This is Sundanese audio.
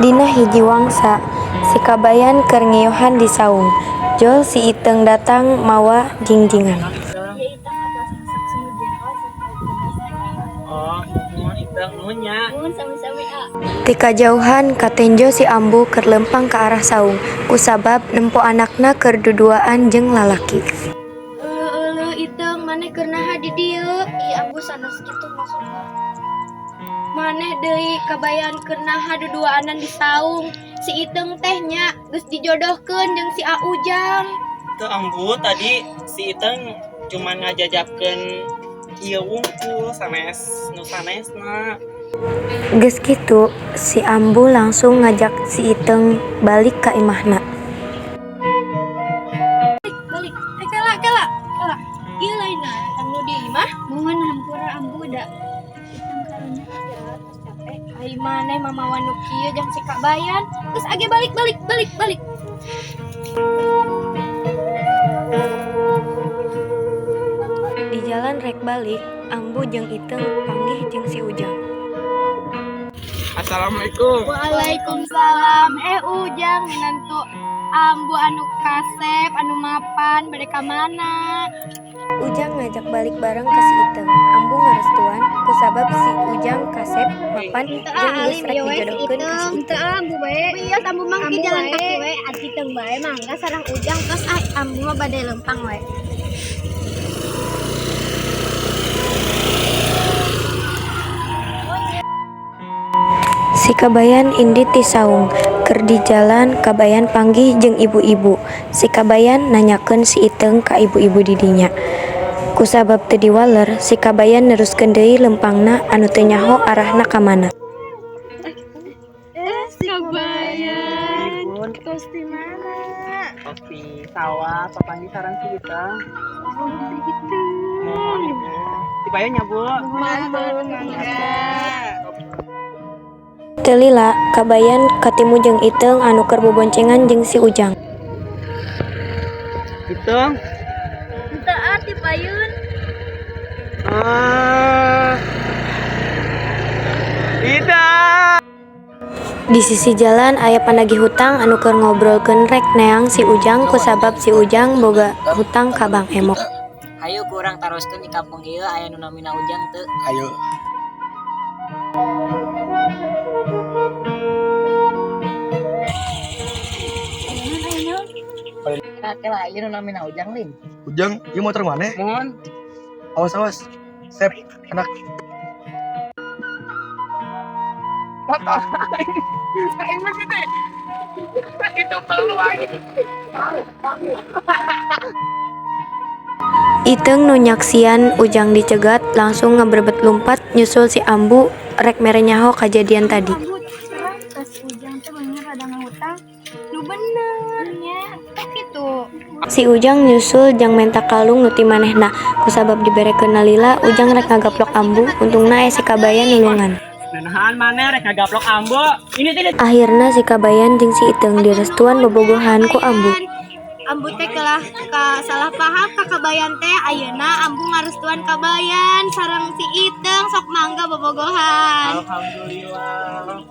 Dina hiji wangsa, si Kabayan keur ngiyuhan di saung, jol si Iteung datang mawa jingjingan. Ti kajauhan katenjo si Ambu keur leumpang ka arah saung, kusabab nempo anakna keur duduaan jeung lalaki. Euleuh, euleuh, Iteung, maneh keur naha di dieu? Ih, Ambu, sanes kitu maksudna. Maneh deui, Kabayan, keur naha duduaanan di saung? Si Iteung teh nya geus dijodohkeun jeung si A Ujang. Teu, Ambu, tadi si Iteung cuman ngajajabkeun ieu wungkul, sanes nu sanesna. Geus kitu, si Ambu langsung ngajak si Iteung balik ka imahna. Balik. Eh, kela, kela, kela. Ieu lain datang nu di imah. Mohon hampura, Ambu, da Iteung karunya istirahat, tos capek. Ai maneh mamawa nu kieu jeung si Kabayan. Geus age, balik, balik, balik, balik. Di jalan rek balik, Ambu jeung Iteung panggih jeung si Ujang. Assalamualaikum. Waalaikumsalam. Eh, Ujang, minantu Ambu anu kasep, anu mapan, bade ka mana? Ujang ngajak balik bareng ka si Iteung. Ambu ngarestuan kusabab si Ujang kasep, mapan, jeung geus rek dijodohkeun ka si Iteung. Teu, Ambu bae. Wios, Ambu mangki Ambu jalan bae. Kaki we, ati Iteung bae mangga sareng Ujang, tos ah, Ambu mah bade lempang we. Si Kabayan indit ti saung. Keur di jalan, Kabayan panggih jeung ibu-ibu. Si Kabayan nanyakeun si Iteung ka ibu-ibu di dinya. Kusabab teu diwaler, si Kabayan neruskeun deui leumpangna anu teu nyaho arahna ka mana. Eh, si Kabayan. Ibu. Tos di mana? Tos di sawah, papanggih sareng si Iteung. Mohon, Ibu. Dipayun nya, Bu. Teu lila, Kabayan katimu jeung Iteung anu keur boboncengan jeung si Ujang. Iteung. Henteu ah, ti payun. Ah. Iteung. Di sisi jalan aya panagih hutang anu keur ngobrolkeun rek neang si Ujang kusabab si Ujang boga hutang ka Bank Emok. Hayu ku urang taroskeun, di kampung ieu aya nu namina Ujang teu? Ayo. Kela, ieu nu namina Ujang lin. Ujang, ieu motor maneh? Mohon. Awas, awas. Sep, anak. Motor aing. Aing mah gede. Itu perlu aing. Iteung nu nyaksian Ujang dicegat langsung ngabrebet lumpat nyusul si Ambu rek mere nyaho kajadian tadi. Ambu terang ka si Ujang teh bener rada ngahutang. Nu bener nya. Tah kitu. Si Ujang nyusul jang menta kalung nu ti manehna. Kusabab diberekeun lila, Ujang rek ngagaplok Ambu, untungna aya si Kabayan nulungan. Nahan maneh rek ngagaplok Ambu? Ini tidak. Akhirna si Kabayan jeung si Iteung direstuan bobogohan ku Ambu. Ambu teh kelah ka salah paham ka Kabayan teh, ayeuna Ambu ngarestuan Kabayan sareng si Iteung, sok mangga bobogohan. Alhamdulillah.